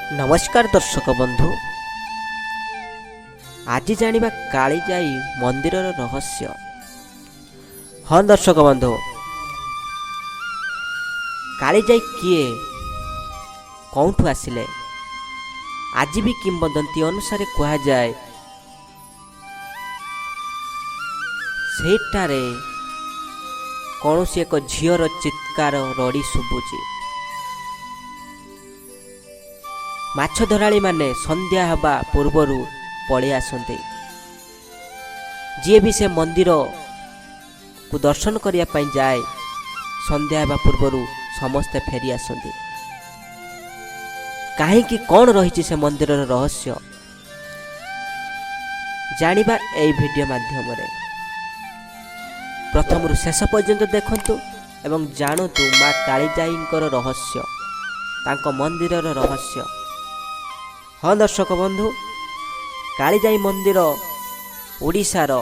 ନମସ୍କାର ଦର୍ଶକ ବନ୍ଧୁ, ଆଜି ଜାଣିବା କାଳିଜାଇ ମନ୍ଦିରର ରହସ୍ୟ। ହଁ ଦର୍ଶକ ବନ୍ଧୁ, କାଳିଜାଇ କିଏ, କେଉଁଠୁ ଆସିଲେ? ଆଜି ବି କିମ୍ବଦନ୍ତୀ ଅନୁସାରେ କୁହାଯାଏ ସେଇଠାରେ କୌଣସି ଏକ ଝିଅର ଚିତ୍କାର ରଡ଼ି ଶୁଭୁଛି। ମାଛ ଧରାଳିମାନେ ସନ୍ଧ୍ୟା ହେବା ପୂର୍ବରୁ ପଳେଇ ଆସନ୍ତି। ଯିଏ ବି ସେ ମନ୍ଦିରକୁ ଦର୍ଶନ କରିବା ପାଇଁ ଯାଏ, ସନ୍ଧ୍ୟା ହେବା ପୂର୍ବରୁ ସମସ୍ତେ ଫେରି ଆସନ୍ତି। କାହିଁକି, କ'ଣ ରହିଛି ସେ ମନ୍ଦିରର ରହସ୍ୟ, ଜାଣିବା ଏଇ ଭିଡ଼ିଓ ମାଧ୍ୟମରେ। ପ୍ରଥମରୁ ଶେଷ ପର୍ଯ୍ୟନ୍ତ ଦେଖନ୍ତୁ ଏବଂ ଜାଣନ୍ତୁ ମା କାଳିଜାଇଙ୍କର ରହସ୍ୟ, ତାଙ୍କ ମନ୍ଦିରର ରହସ୍ୟ। ହଁ ଦର୍ଶକ ବନ୍ଧୁ, କାଳିଜାଇ ମନ୍ଦିର ଓଡ଼ିଶାର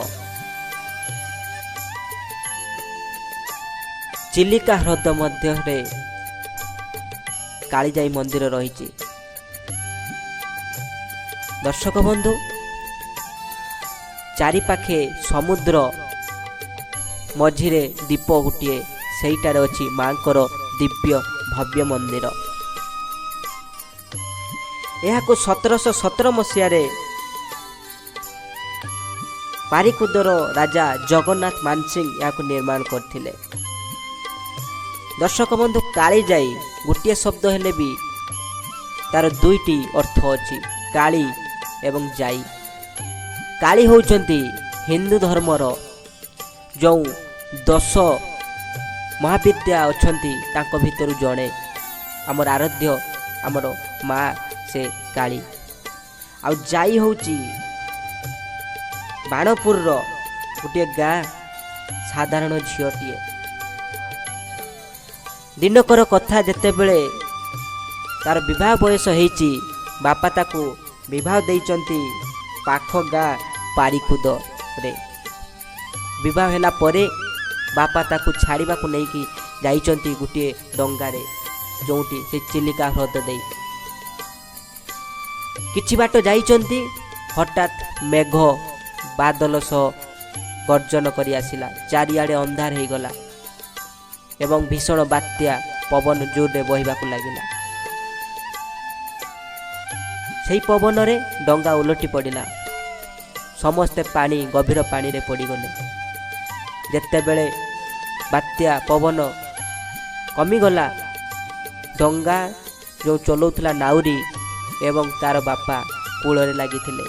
ଚିଲିକା ହ୍ରଦ ମଧ୍ୟରେ କାଳିଜାଇ ମନ୍ଦିର ରହିଛି। ଦର୍ଶକ ବନ୍ଧୁ, ଚାରିପାଖେ ସମୁଦ୍ର, ମଝିରେ ଦ୍ୱୀପ ଗୋଟିଏ, ସେଇଟାରେ ଅଛି ମାଙ୍କର ଦିବ୍ୟ ଭବ୍ୟ ମନ୍ଦିର। ଏହାକୁ 1717 ମସିହାରେ ପାରିକୁଦର ରାଜା ଜଗନ୍ନାଥ ମାନସିଂହ ଏହାକୁ ନିର୍ମାଣ କରିଥିଲେ। ଦର୍ଶକ ବନ୍ଧୁ, କାଳିଜାଇ ଗୋଟିଏ ଶବ୍ଦ ହେଲେ ବି ତାର ଦୁଇଟି ଅର୍ଥ ଅଛି, କାଳି ଏବଂ ଯାଇ। କାଳି ହେଉଛନ୍ତି ହିନ୍ଦୁ ଧର୍ମର ଯେଉଁ 10 ମହାବିଦ୍ୟା ଅଛନ୍ତି, ତାଙ୍କ ଭିତରୁ ଜଣେ, ଆମର ଆରାଧ୍ୟ, ଆମର ମା ସେ କାଳୀ। ଆଉ ଯାଇ ହେଉଛି ବାଣପୁରର ଗୋଟିଏ ଗାଁ ସାଧାରଣ ଝିଅଟିଏ। ଦିନକର କଥା, ଯେତେବେଳେ ତାର ବିବାହ ବୟସ ହେଇଛି, ବାପା ତାକୁ ବିବାହ ଦେଇଛନ୍ତି ପାଖ ଗାଁ ପାରିକୁଦରେ। ବିବାହ ହେଲା ପରେ ବାପା ତାକୁ ଛାଡ଼ିବାକୁ ନେଇକି ଯାଇଛନ୍ତି ଗୋଟିଏ ଡଙ୍ଗାରେ, ଯେଉଁଠି ସେ ଚିଲିକା ହ୍ରଦ ଦେଇ କିଛି ବାଟ ଯାଇଛନ୍ତି, ହଠାତ୍ ମେଘ ବାଦଲ ସହ ଗର୍ଜନ କରି ଆସିଲା। ଚାରିଆଡ଼େ ଅନ୍ଧାର ହେଇଗଲା ଏବଂ ଭୀଷଣ ବାତ୍ୟା ପବନ ଜୋରରେ ବହିବାକୁ ଲାଗିଲା। ସେଇ ପବନରେ ଡଙ୍ଗା ଓଲଟି ପଡ଼ିଲା। ସମସ୍ତେ ପାଣି, ଗଭୀର ପାଣିରେ ପଡ଼ିଗଲେ। ଯେତେବେଳେ ବାତ୍ୟା ପବନ କମିଗଲା, ଡଙ୍ଗା ଯେଉଁ ଚଲାଉଥିଲା ନାଉରୀ ଏବଂ ତାର ବାପା କୂଳରେ ଲାଗିଥିଲେ,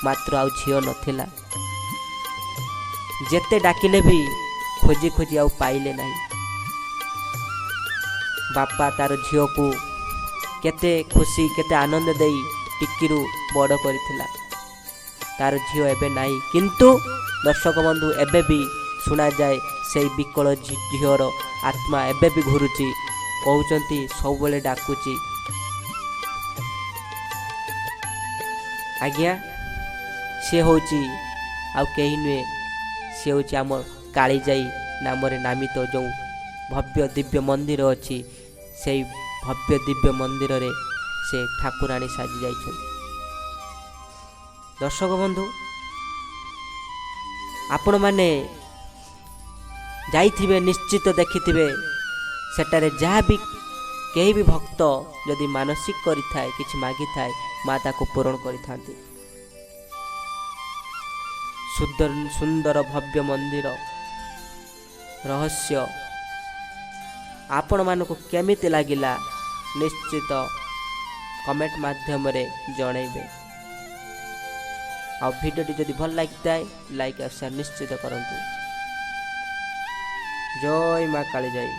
ମାତ୍ର ଆଉ ଝିଅ ନଥିଲା। ଯେତେ ଡାକିଲେ ବି ଖୋଜି ଖୋଜି ଆଉ ପାଇଲେ ନାହିଁ। ବାପା ତାର ଝିଅକୁ କେତେ ଖୁସି, କେତେ ଆନନ୍ଦ ଦେଇ ଟିକିରୁ ବଡ଼ କରିଥିଲା, ତାର ଝିଅ ଏବେ ନାହିଁ। କିନ୍ତୁ ଦର୍ଶକ ବନ୍ଧୁ, ଏବେ ବି ଶୁଣାଯାଏ ସେଇ ବିକଳ ଝିଅର ଆତ୍ମା ଏବେ ବି ଘୁରୁଛି, କହୁଛନ୍ତି ସବୁବେଳେ ଡାକୁଛି। ଆଜ୍ଞା, ସିଏ ହେଉଛି ଆଉ କେହି ନୁହେଁ, ସିଏ ହେଉଛି ଆମ କାଳିଜାଇ ନାମରେ ନାମିତ ଯେଉଁ ଭବ୍ୟ ଦିବ୍ୟ ମନ୍ଦିର ଅଛି, ସେଇ ଭବ୍ୟ ଦିବ୍ୟ ମନ୍ଦିରରେ ସେ ଠାକୁରାଣୀ ସାଜି ଯାଇଛନ୍ତି। ଦର୍ଶକ ବନ୍ଧୁ, ଆପଣମାନେ ଯାଇଥିବେ, ନିଶ୍ଚିତ ଦେଖିଥିବେ, ସେଠାରେ ଯାହା ବି କେହି ବି ଭକ୍ତ ଯଦି ମାନସିକ କରିଥାଏ, କିଛି ମାଗିଥାଏ, ମା ତାକୁ ପୂରଣ କରିଥାନ୍ତି। ସୁନ୍ଦର ସୁନ୍ଦର ଭବ୍ୟ ମନ୍ଦିର ରହସ୍ୟ ଆପଣମାନଙ୍କୁ କେମିତି ଲାଗିଲା, ନିଶ୍ଚିତ କମେଣ୍ଟ ମାଧ୍ୟମରେ ଜଣାଇବେ। ଆଉ ଭିଡ଼ିଓଟି ଯଦି ଭଲ ଲାଗିଥାଏ, ଲାଇକ୍ ଆଉ ସେୟାର ନିଶ୍ଚିତ କରନ୍ତୁ। ଜୟ ମା କାଳିଜାଇ।